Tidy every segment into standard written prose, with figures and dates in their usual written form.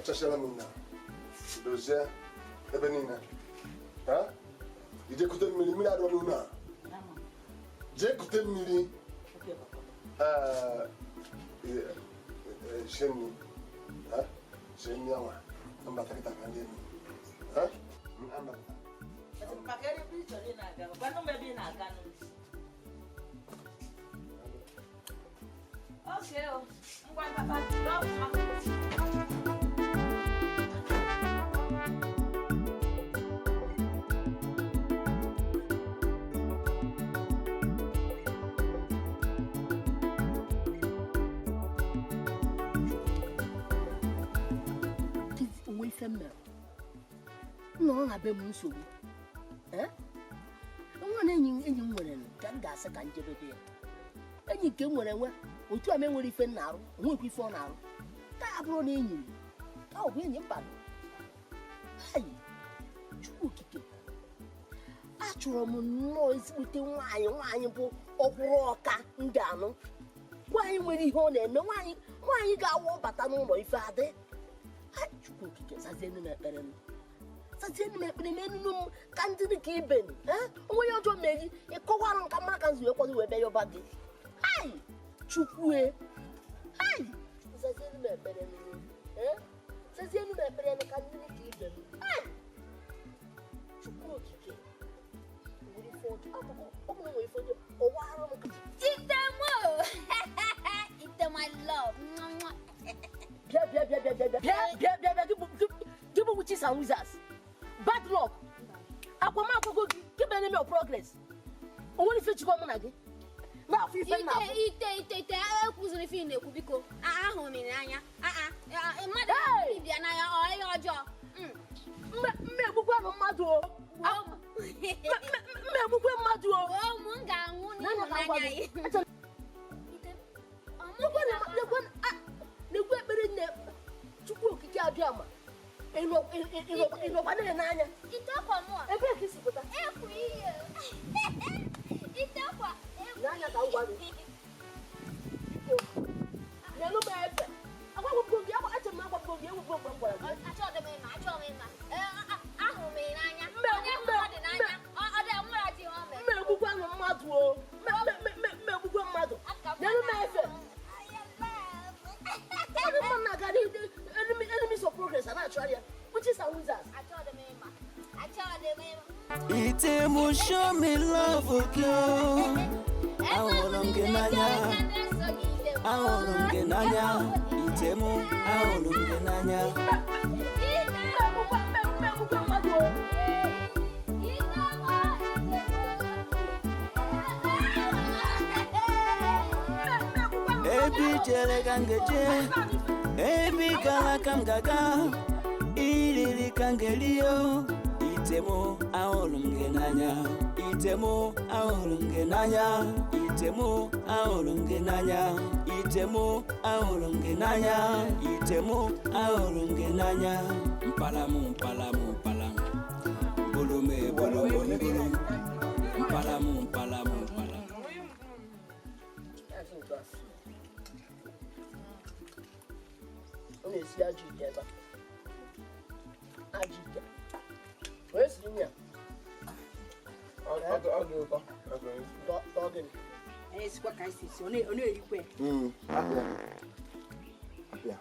Echachara m na dozie ebe niile. Ije kute mmiri, mmiri adịrọ n'ụlọ a. Jee kute mmiri. Sie nri. Sie nri anwa. Mbata kịta ka ndị elu. Maka ebe ị chọrọ ị na-aga, gwanụ m ebe ị na-aga nụ. Okay, o. Ngwa papa, ọfụma. Onwe ife m mere nọrọ na be m nsogbu. Nwa na enyi enyi m nwere ka m ga-asị ka njebe be ya. Enyi nke m nwere nwe otu a m enwere ife m na-arụ, onwekwa ife ọ na-arụ ka a bụrụ na enyi m ka ọ bụ enyi m bado. Ayi, Chukwu okike, achọrọ m nnọọ ezigbote nwaanyị, nwaanyị bụ ọkwụrụ ọka m ga-anụ, nwaanyị nwere ihe ọ na-eme, nwaanyị nwaanyị ga-awụ bata n'ụlọ ife adị. Ai, Chukwu okike, zazienụ m ekpere m, zazienụ m ekpere m, enunu m ka ndị dị ka ibe m. Onwe ya ọjọọ mee gị, ịkọwara m ka mara ka nzu wee kwado wee bịa yọba gị. Ai, Chukwu e, ai, zazienụ m ekpere m, zazienụ m ekpere m ka ndị dị ka ibe m. Ai, Chukwu okike, nwere ife ọjọọ akụkọ ọ bụrụ nwere ife ọjọọ ọwara m ka Ite mo! Ite my love. Mwah. Bịa, bịa, bịa, bịa, bịa, bịa, bịa, bịa, bịa. Gị bụ witches and wizards, bad luck akwamakwụkwọ gị, gị bụ enemy of progress. O nwere ife jikọ mụ na gị na-afụ ife m na-afụ. Ite, ite, ite, ekwuziri ife ị na-ekwu, biko. Ahụrụ m n'anya. Mmadụ Hey! bịa n'anya, ọ ihe ọjọọ. Mmegbukwanụ mmadụ o. Gbuo m. Mmegbukwe mmadụ o. Gbuo m, m ga-anwụ N'anya ka m gwa gị. n'ịhụnanya. Ite, ọ mụ Lekwe gị na- lekwe na- lekwe ekpere nne Chukwu okike abịa ma ịnọkwa na n'anya. Ite akwa mụ a. Ebee ka isi pụta? Ekwu ihe. Ite akwa. N'anya ka m gwa gị. Biko, nyelụ m efe. Agwagwụgo gị, eche m agwagwụgo gị, enwego mgbe m gwara gị. Achọghị m ịma, achọghị m ịma. Ahụrụ m ị n'anya. Onye Mme- hụrụ dị n'anya. Ọ dị nwere ji ọ mere. Mmegbukwanụ mmadụ o. Mmegbukwe mmadụ. Nyelụ m efe. Ndị mmadụ na-aga enemies of progress a na-achụgharị ya. Witches and wizards. Achọghị m ịma. Achọghị m ịma. Ite mụ, show me love gị o. Ahụrụ m gị n'anya, ahụrụ m gị n'anya, ite mụ, ahụrụ m gị n'anya. Mmegbukwe mmadụ o. Ebe i jere ka m ga-eje, ebe ị gara ka m ga-aga, iriri ka m ga-eri o. Ite mụ, ahụrụ m gị n'anya, ite mụ, ahụrụ m gị n'anya, ite mụ, ahụrụ m gị n'anya, ite mụ, ahụrụ m gị n'anya, ite mụ, ahụrụ m gị n'anya. Mpalam, mpalam, mpalam, bolo m ebolo m bolo m, mpalam, mpalam, mpalam. Azụ ụtọ. Ọ na-esi ajọ ite ebe a. Ajọ ite. Onye siri nri a? Ọ dị ụtọ. Ọ dị ụtọ. Tọọ gịnị? Anyị esikwa ka anyị si esi, ọ na-erikwa ya. Apịa. Apịa.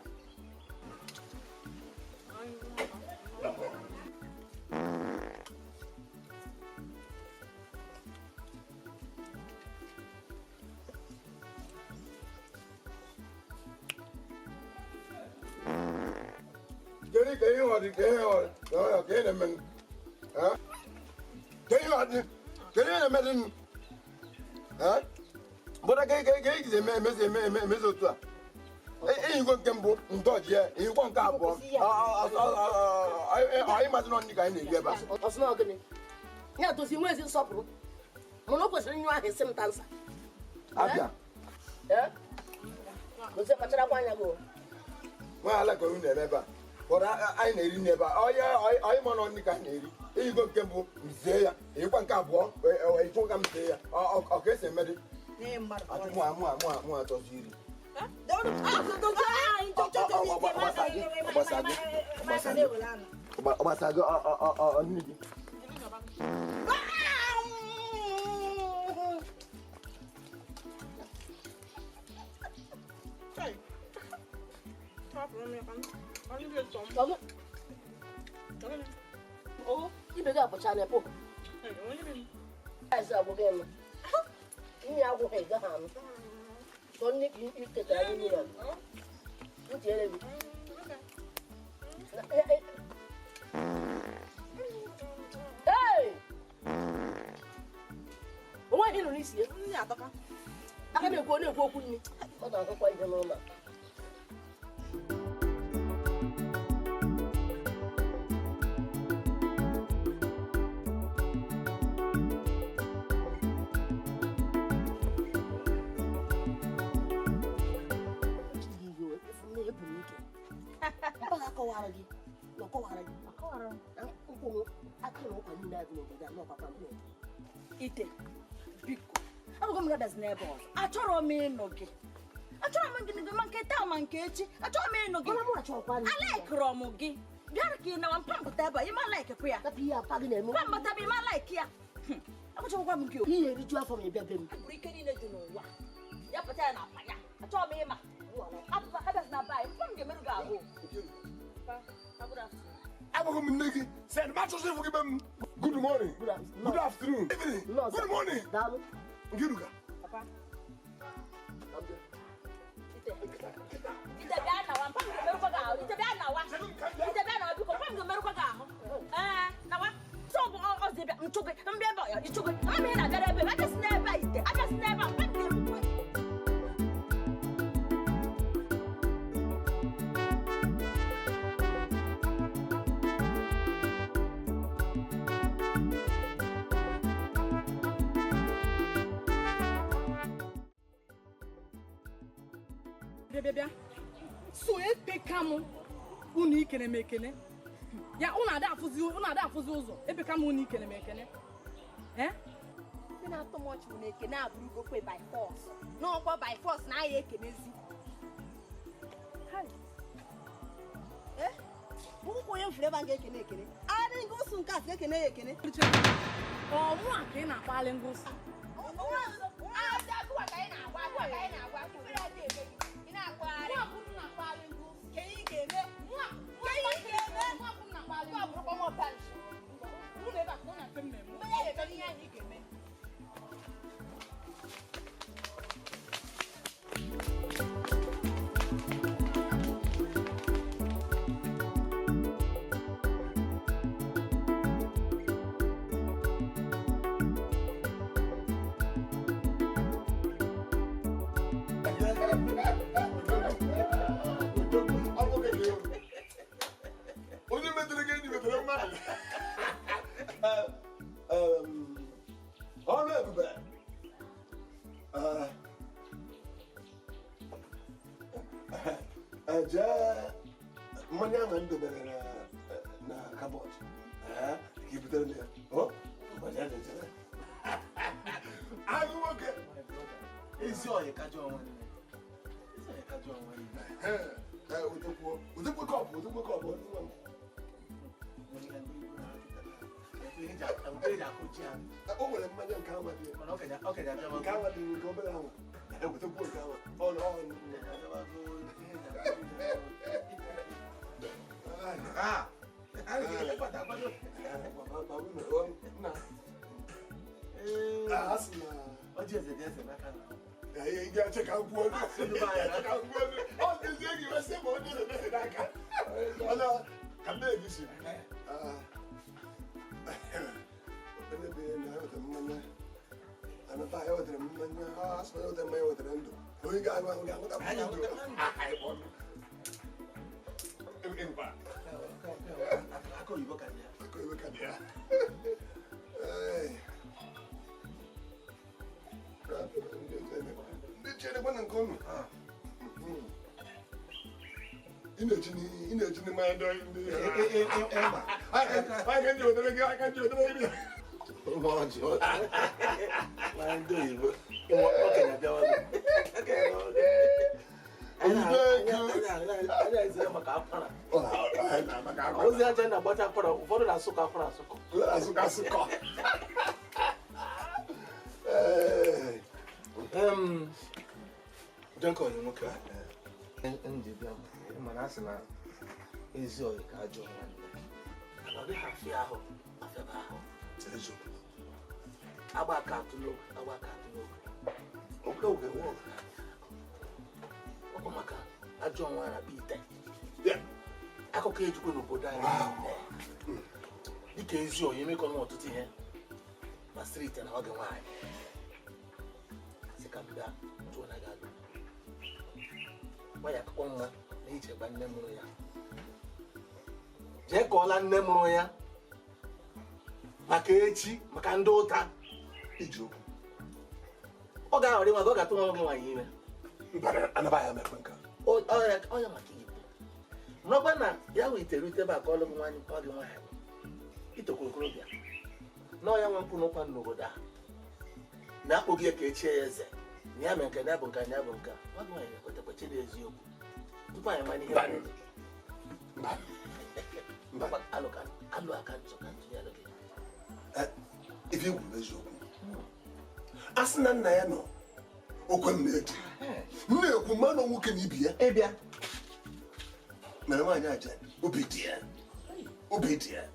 Kedu ka ihe ọ dị, ka ihe ọ dị, ka ihe na-eme? Ka ihe ọ dị, kedu ihe na-eme dị? Bụda ka ka ka iji eme emezi eme eme emezi otu a. Eyigwo nke mbụ ntọji ya, eyigwo nke abụọ. Anyị mazị nọ ndị ka anyị na-eri ebe a. Ọ sị na ọ gịnị? Ya dozi nwe ezi nsọpụrụ. Mana o kwesịrị nyụ ahụ esi m ta nsa. Abịa. Ee? Dozie, kpacharakwa anya gị o. Nwa ala ka unu na-eme ebe a. Bụda anyị na-eri nri ebe a. Onye onye ma nọ ndị ka anyị na-eri. Eyigwo nke mbụ mzie ya, eyigwo nke abụọ eyigwo ka m zie ya. Ọ ka esi eme dị. Nye mmadụ ka ọ Atụ mụ amụ amụ amụ atọzi iri. Ọ gbasa gị nne gị. Ọgụ. Ibe gị akpọcha na pop. Eze agwụghị m. Nne agwụghị ị gaghị anụ. Sọ nne ka ị ketara anyị niile. Ntị ere gị. Hey! O nweghị ịnụ n'isi ya. Nne atọka. Aka na-ekwu ọ na-ekwu okwu nne. Ọ na-agụkwa ihe n'ụlọ a. Ebu m ike. Mpa akọwara gị na ọkọwara gị na mkpụrụ akị na ụkwa niile adị n'obodo a na ọpapa m. Ite, biko, abụghị m gadazi n'ebe ọzọ. Achọrọ m ịnụ gị. Achọrọ m gị ma nke taa ma nke echi. Achọrọ m ịnụ gị. Mana mụ achọkwa nị. Alaikụrọ m gị. Bịara ka ị nawa mpampụta ebe a, ịma laikekwa ya. Tapụ ihe apa gị na-eme. Mpampụta bụ ịma laiki ya. Achọkwa m gị o. Ihe eriju afọ ma ị bịa be m. Bụrụ ike niile dị n'ụwa. Ya pụta ya na akpa ya. Achọrọ m ịma. Apụta abịazi na be anyị. Mpa m ga-emerụ gị ahụ. Abụghị m nne gị. Send m achọsị ịfụ gị be m. Good morning. Good afternoon. Good afternoon. Evening. Nnọọ, sir. Good morning. Daalụ. Nkiruka. Papa. Ite. Ite bịa nawa, mpa m ga-emerụkwa gị ahụ. Ite bịa nawa. Ite bịa nawa, biko, mpa m ga-emerụkwa gị ahụ. Ee, nawa. Sọ bụ ọzọ bịa, nchụ gị, mbịa ebe a, ịchụ gị. Ama m ihe na-abịara ebe m, abịasị n'ebe a ite, abịasị n'ebe a, mpa m ga-egbukwa gị. Bịa bịa bịa. So epeka m unu ikene m ekene ya, unu ada afụzi ụzọ. Epeka m unu ikene m ekene. Eh? Ndị na-atọ m ọchị bụ na ekene abụrụgokwe by force, n'ọkwa by force na aya ekenezi. Eh? Bụkwa onye m furu ebe a ga-ekene ekene adịghị ụsụ nke a sị ekene ya ekene. Ọ mụ a ka ị na-akpali ngụsị? Agụwa ka anyị na-agwa, agụwa ka anyị na-agwa. Ifere adịghị eme gị. Ị na-akpagharị. Ke ihe ị ga-eme? Ke ihe ị ga-eme? Agụwa bụrụkwa m ọbanchi. Mgbe ya ga-eme ihe anyị ga-eme. Ọ bụghị gị. Onye metere gị enyi metere mmadụ. Ọrụ ebube. Jee mmanya ahụ m dobere na cupboard ka i butere m ya. Ọ, mmanya na-echere. Agụ nwoke. Ezi ọyị kajọ nwanne. Ezi ọyị kajọ nwanne. Ee, wetekwuo wetekwe cup, wetekwe cup, onye nwe m. Eji akụ ji ahụ. O nwere mmanya nke anwa dị. Mana ọ ka ji abịa. Nke anwa dị, nke obere anwa. Wetekwuo nke anwa. Ọ nọ ọ nọ. Ah, akwado. Nna. Ee. A sị na Ọjị eze dị eze n'aka na. Ị ga-eche ka m kwuo, ga-eche ka m kwuo. Ọ dịzie gị wesị ma onye na-eme n'aka. Mana ka m na-eji si. Onye be na ewetara mmanya. Anata ewetara mmanya. A sị na ewetara mmanya wetara ndụ. Onye ga-aṅụ aṅụ ga-aṅụta ndụ. Mba. Aka oyibo ka dị ya. Aka oyibo ka dị ya. Ee. Ndị chere na nke unu. Ị na-echi mmanya ndị ndị. Aka ndị wetara gị, aka ndị wetara gị. Ọjị mmanya ndị oyibo. Okenye abịawago. Okenye abịawago. Eze maka akwara. Ozi aja na-agbacha akwara, ụfọdụ na-asụkọ akwara asụkọ. Asụkọ asụkọ. Udenka onye nwoke ndị bịa mana a sị na ezi oyi ka ajọ nwanne. Ọ dịghị afịa ahụ, afịaba ahụ. Agba aka atụ n'oge, agba aka atụ n'oge. Oge oge nwe oge. Ọ bụ maka ajọ nwa na ite. Akụkọ ejikwa n'obodo anyị dịka ezi oyi emekọ nwa ọtụtụ ihe masịrị ite na oge nwaanyị. Sị ka m bịa jụọ na gị alụ. Nwa ya akụkọ nwa na ichegba nne mụrụ ya. Jee kọọla nne mụrụ ya maka echi maka ndị ụta. Iji okwu. Ọ ga-aghọrị nwa gị, ọ ga-atụ nwa gị nwaanyị ime. Ọ ya maka igbo. Mrọgba na ya wee rute ebe a ka ọ lụghị nwaanyị ọ gị nwaanyị. Itokwa okorobịa. Na ọ ya nwe nkwụ n'ụkwa n'obodo a. Na-akpọghị ya ka echie ya eze. Na ya mere nke na ya bụ nke na ya bụ nke. Nwa gị nwaanyị ekwetekwa chere eziokwu. Tupu anyị mara ihe mere. Alụ aka ntụ ka ntụ ya gị. Ife ikwu bụ eziokwu. A sị na nna ya nọ okwe m na-eji. M na-ekwu mmanụ nwoke na ibi ya. Ịbịa. Mere nwaanyị aja obi dị ya. Obi dị ya.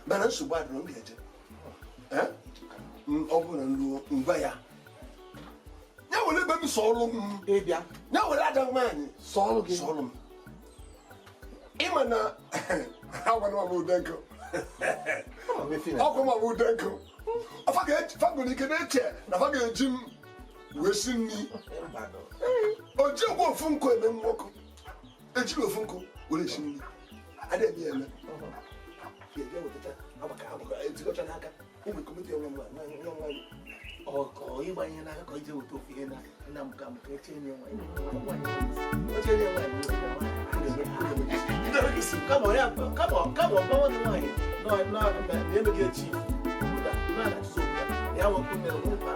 Mana nsogbu adịrọ m ga-eje. Ọ bụrụ na m ruo ngwa ya. Ya were ebe m sọọlụ m. Ịbịa. Ya were ada nwaanyị Sọọlụ gị. Sọọlụ m. Ịma na agwana m Udenka. Ọkwa m Udenka. Fa nwere ike na-eche na fa ga-eji m wee si nri. O jighị ofu nkụ eme nwoke. Ejiri ofu nkụ were esi nri. A na-eme ya eme. Etikọcha n'aka. Ụmụ kọmiti nwa nwaanyị. Ọ ịgba ihe n'aka ka ije weta ofu ihe na nna m ka m ka eche nye nwaanyị. Oche nye nwaanyị. Kama ya kama kama ọgbanwe gị nwaanyị na emeghị echi. Ya nwekwu nne na nwekwa